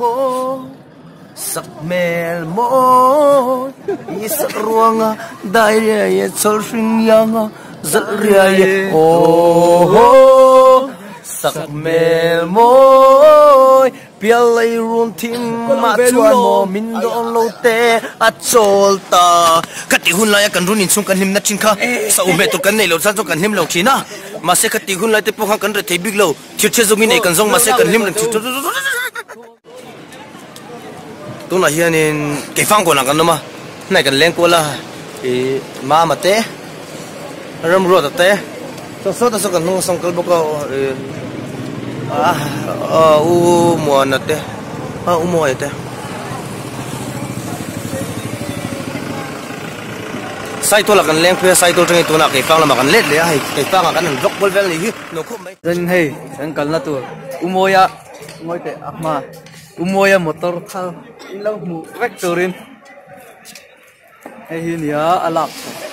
Sak hmel mawi i sak ruanga dai riai e chawlh hring ianga zalh riai e aw sak hmel mawi pial lei run thim mah chuan maw min dawn lo te a chawl ta. Ka tih hun laia kan run inchhung kan hlimna thin kha sa u hmeh tur kan neih loh chuan kan hlim lo thin a, mahse ka tih hun lai te pawh khan kan rethei bik lo, thirchhe zawngin ei kan zawng mahse kan hlim reng thin. Tunah hianin keifang kawnah kan awm a, hnai kan leng kual a, ih Mama te, Ramruata te, saw sawta saw kan hnung a sawng kal bawk a, ih ah U Muana te, ah U Mawia te. Saitualah kan leng phei a, Saitual atangin tunah keifang lamah kan let leh a, hei keifangah kan han vlog kual vel a nih hi, nuam khawp mai. Chuan hei kan kalna tur U Mawia. Ngawi teh a hma U Mawia motor thar in lo hmuh vek turin hei hi nia a lak chhuah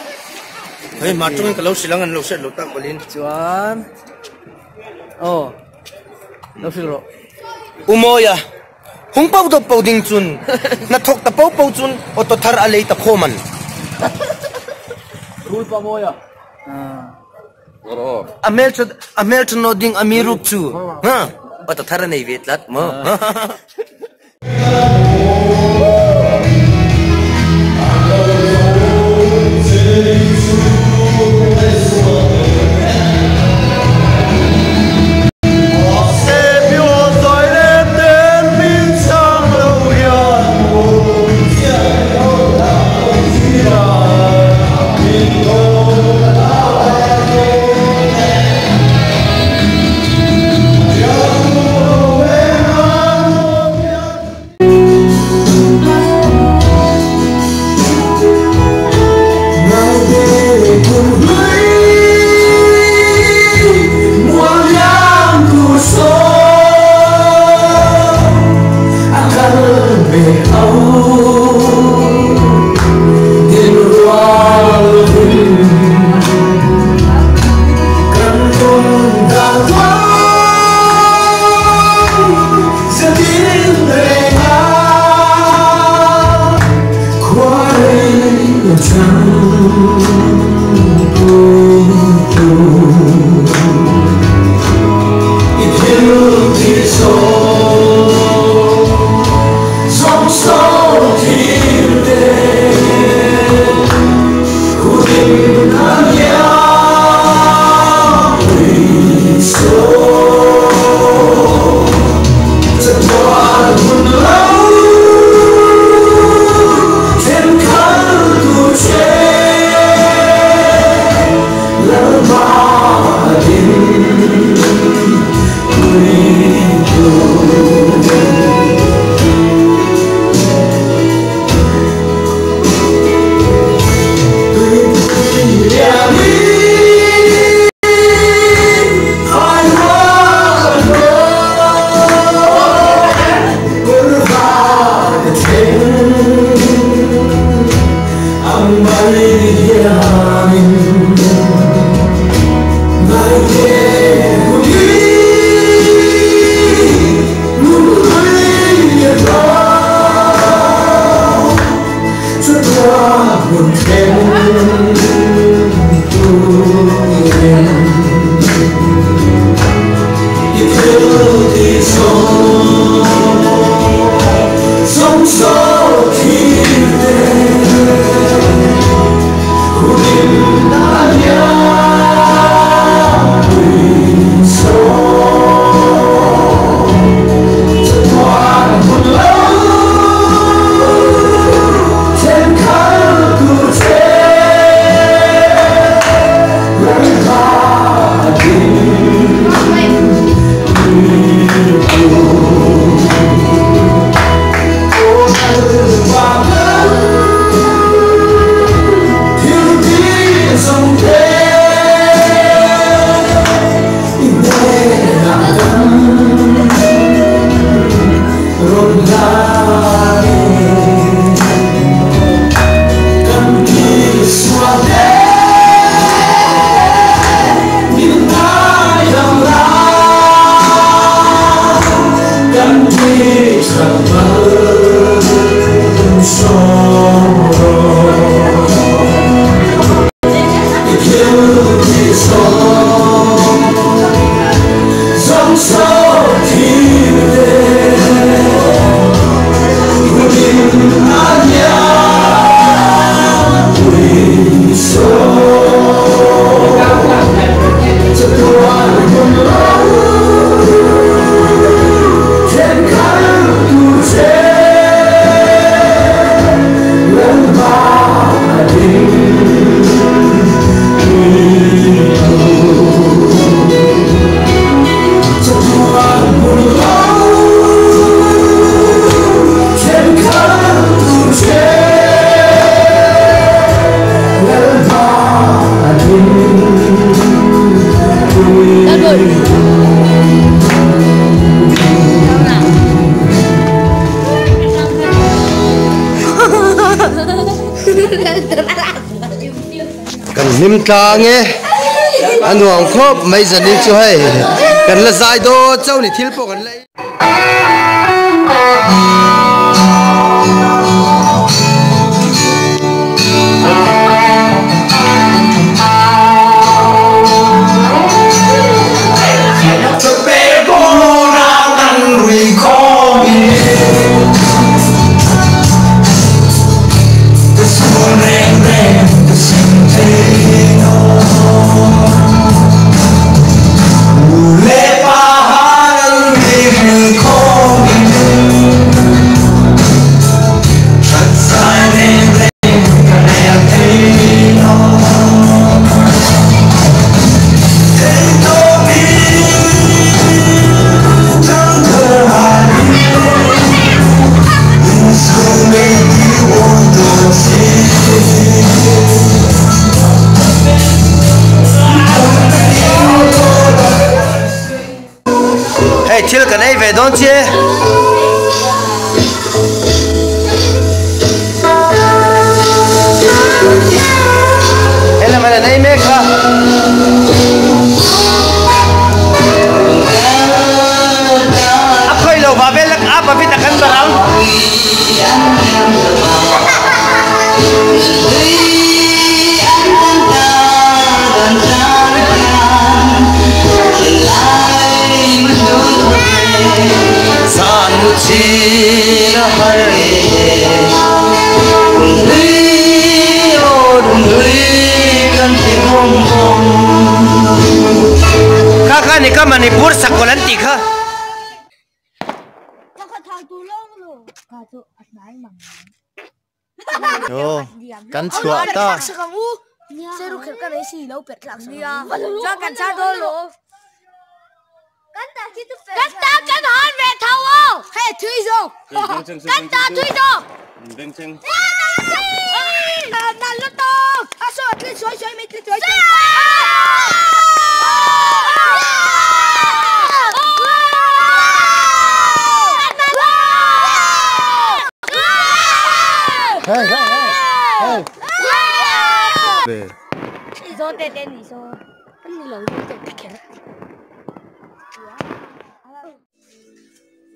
Hei hmar chungin ka lo hrilh ang an lo hriat loh tak bawlin. Chuan aw lo hrilh rawh. U Mawia hung pau dawp pau ding chun hnathawk ta pau pau chun auto thar a lei ta khawm an. Rul pa Mawia. A hmeltha a hmeltha naw ding a mi rup chu ha auto thar a nei ve tlat maw. Kan hlim tlang e a nuam khawp mai zanin chu hei kan la zai dawn chauh ni thil pawh kan la ei. Hei thil kan ei ve dawn che. Helam an ei mek a. A khawi lo va vel a pa vit a kan bar ang. Kha kha ni kha Manipur sakawlh an tih kha. Aw kan chhuah ta.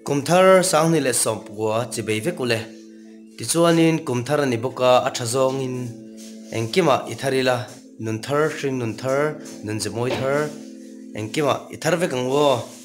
Kumthar Sanghni leh Sawmpua chi bei vek ule. Tichuanin kumthar a ni bawk a, a tha zawngin engkimah i thar ila, nun thar, hring nun thar, nun ze mawi thar, engkimah i thar vek ang aw.